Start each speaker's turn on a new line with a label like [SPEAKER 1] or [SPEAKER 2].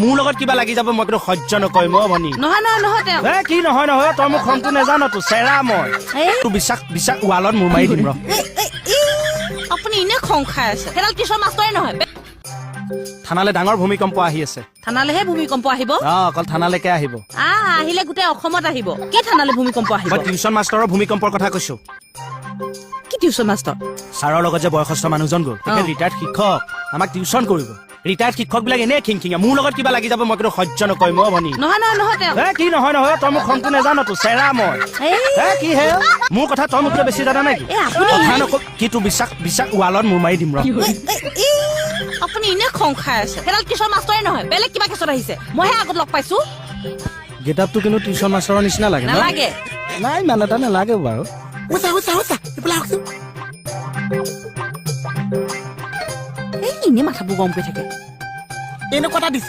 [SPEAKER 1] মোৰ লগত কিবা লাগি যাব, মই কিন্তু সহ্য নকৰিম অ ভনী।
[SPEAKER 2] নহয় নহয় নহয়, তেওঁ
[SPEAKER 1] এ কি নহয় নহয়? তই মোৰ খংটো নেজান তো, চেৰা মই।
[SPEAKER 2] এই।
[SPEAKER 1] তোৰ বিশ্বাস বিশ্বাস, ৱালত মোৰ মাৰি দিম ৰ।
[SPEAKER 2] আপুনি এনে খং খাই আছে। সেইডাল টিউচন মাষ্টৰে নহয়।
[SPEAKER 1] থানালে ডাঙৰ ভূমিকম্প আহি আছে।
[SPEAKER 2] থানালেহে ভূমিকম্প আহিব?
[SPEAKER 1] অ, অকল থানালৈকে আহিব।
[SPEAKER 2] আহিলে গোটেই অসমত আহিব। কি থানালে ভূমিকম্প আহিব?
[SPEAKER 1] মই টিউচন মাষ্টৰৰ ভূমিকম্পৰ কথা কৈছো।
[SPEAKER 2] কি টিউচন মাষ্টৰ?
[SPEAKER 1] ছাৰৰ লগত যে বয়সস্থ মানুহজন গ'ল, তেখেত ৰিটায়াৰ্ড শিক্ষক, আমাক টিউচন কৰিব। ৰিটায়াৰ্ড শিক্ষক বিলাক এনেই খিংখিঙীয়া। মোৰ লগত কিবা লাগি যাব, মই কিন্তু সহ্য নকৰিম অ ভনী।
[SPEAKER 2] নহয় নহয় নহয়, তেওঁ
[SPEAKER 1] এ কি নহয় নহয়? তই মোৰ খংটো নেজান তো, চেৰা মই।
[SPEAKER 2] এই।
[SPEAKER 1] এ কি হে? মোৰ কথা তই মোতকৈ বেছি জানা নেকি?
[SPEAKER 2] এ, আপুনি
[SPEAKER 1] কথা নক কি তোৰ বিশ্বাস বিশ্বাস, ৱালত মোৰ মাৰি দিম ৰ।
[SPEAKER 2] আপুনি এনে খং খাই আছে। সেইডাল টিউচন মাষ্টৰে নহয়, বেলেগ কিবা কেছত আহিছে। মইহে আগত লগ পাইছো।
[SPEAKER 1] গেট আপটো কিন্তু টিউচন মাষ্টৰৰ নিচিনা লাগে ন?
[SPEAKER 2] নালাগে।
[SPEAKER 1] নাই, ইমান এটা নালাগে বাৰু।
[SPEAKER 3] অ ছাৰ, অ ছাৰ, অ ছাৰ, এইফালে আহকচোন।
[SPEAKER 2] এই এনেই মাথাবোৰ গৰম কৰি থাকে।
[SPEAKER 3] এনেকুৱা এটা দিছে।